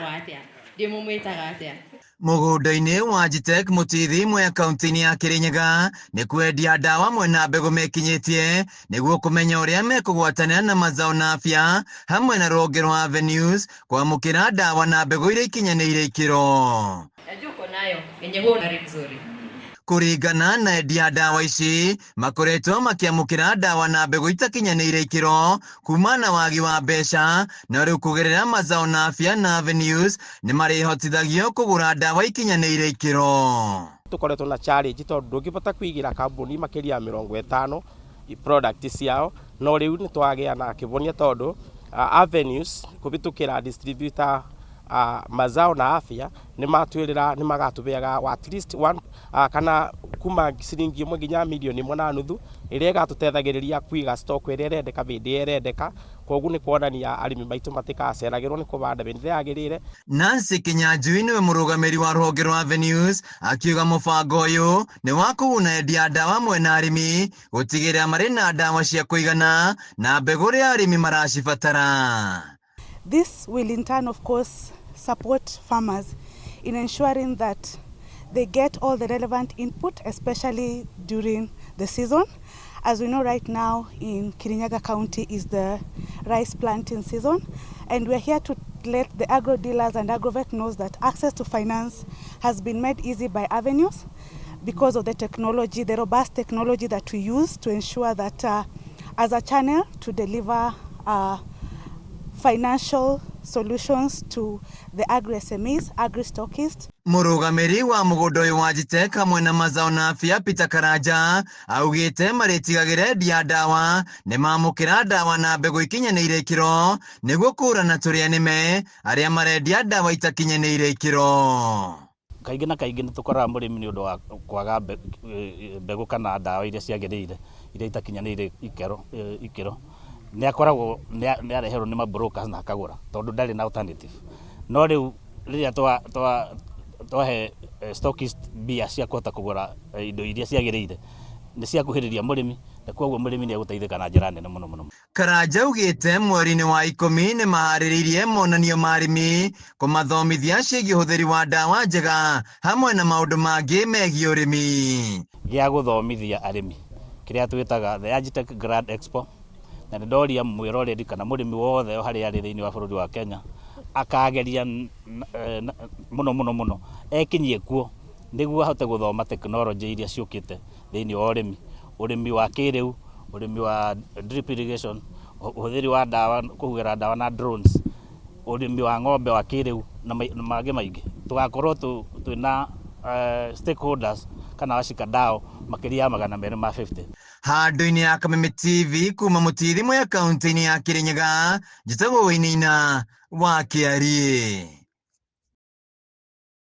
Atĩa ndĩmũmwĩtaga atĩa? Mũgũnda-inĩ wa Jitek Mũtithi Mwea kaunti-inĩ ya Kirinyaga nĩ kwendia ndawa mwena mbegũ mekinyĩtie nĩguo kũmenya ũrĩa mekũgwatanĩra na Mazao na Afya hamwe na rũhonge rwa Avenues kwamũkĩra ndawa na mbegũ iria ikinyanĩire ikĩro. Najua uko nayo yenye huo ni mzuri. Kũringana na endia ndawa ici makoretwo makĩamũkĩra ndawa na mbegũ itakinyanĩire ikĩro kuma na wagi wa mbeca, no rĩu kũgerera Mazao na Afya na Avenues nĩ marĩhotithagio kũgũra ndawa ikinyanĩire ikĩro. Tũkoretwo na challenge tondũ ndũngĩbota kũigĩra kambuni makĩria ya 50 product ciao, no rĩu nĩ twagĩa na kĩvonia tondũ Avenues kũhĩtũkĩra distributor Mazao na Afya nĩ matwĩrĩra nĩ magatũbeaga at least one kana kuma ciringi 1 nginya milioni 1.5 ĩrĩa ĩgatũteithagĩrĩria kũiga stock ĩrĩa ĩrendeka hĩndĩ ĩrĩa ĩrendeka. Koguo nĩ kuonania arĩmi maitũ matikaceragĩrwo nĩ kũbanda hĩndĩ ĩrĩa yagĩrĩire. Nancy Kinyanjui nĩwe mũrũgamĩri wa rũhonge rwa Avenues akiuga mũbango ũyũ nĩ wa kũguna endia ndawa mwena arĩmi gũtigĩrĩra marĩ na ndawa cia kũigana na mbegũ rĩa arĩmi maracibatara. This will in turn, of course, support farmers in ensuring that they get all the relevant input, especially during the season. As we know, right now in Kirinyaga County is the rice planting season, and we're here to let the agro dealers and agrovet knows that access to finance has been made easy by Avenues because of the technology, the robust technology that we use to ensure that as a channel to deliver financial solutions to the agri SMEs, agri stockists. Mũrũgamĩri wa mũgũnda ũyũ wa Jitek hamwe na Mazao na Afya Peter Karanja augĩte marĩtigagĩra endia ndawa nĩ mamũkĩra ndawa na mbegũ ikinyanĩire ikĩro nĩguo kũrana tũrĩa nĩme arĩa marendia ndawa itakinyanĩire ikĩro. Kaingĩ na kaingĩ nĩ tũkoraga mũrĩmi nĩ ũndũ wa kwaga mbegũ kana ndawa iria ciagĩrĩire, iria itakinyanĩire ikĩro, nĩ akoragwo nĩ areherwo nĩ mabrokers na akagũra tondũ ndarĩ na alternative. No rĩu rĩrĩa twahe stockist mbia cia kũhota kũgũra indo iria ciagĩrĩire, nĩ ciakuhĩrĩria mũrĩmi, na koguo mũrĩmi nĩ egũteithĩka na njĩra nene mũno mũno. Karanja augĩte mweri-inĩ wa 10 nĩ maharĩrĩirie monanio ma arĩmi kũmathomithia ciĩgiĩ ũhũthĩri wa ndawa njega hamwe na maũndũ mangĩ megiĩ ũrĩmi. Gĩa gũthomithia arĩmi kĩrĩa twĩtaga the Agitech Grand Expo, na nĩ ndoria mwĩroreri kana mũrĩmi wothe o harĩa arĩ thĩinĩ wa bũrũri wa Kenya akageria mũno mũno mũno ekinyie kuo nĩguo ahote gũthoma tekinoronjĩ iria ciũkĩte thĩinĩ wa ũrĩmi, ũrĩmi wa kĩrĩu, ũrĩmi wa drip irrigation, ũhũthĩri wa ndawa, kũhuhĩra ndawa na drones, ũrĩmi wa ng'ombe wa kĩrĩu na mangĩ maingĩ. Tũgakorwo twĩna stakeholders kana washikadau makĩria ya 250. Handũ-inĩ ya Kameme TV kuma Mũtithi Mwea kaunti-inĩ ya Kirinyaga, njĩtagwo Wainaina wa Kĩariĩ.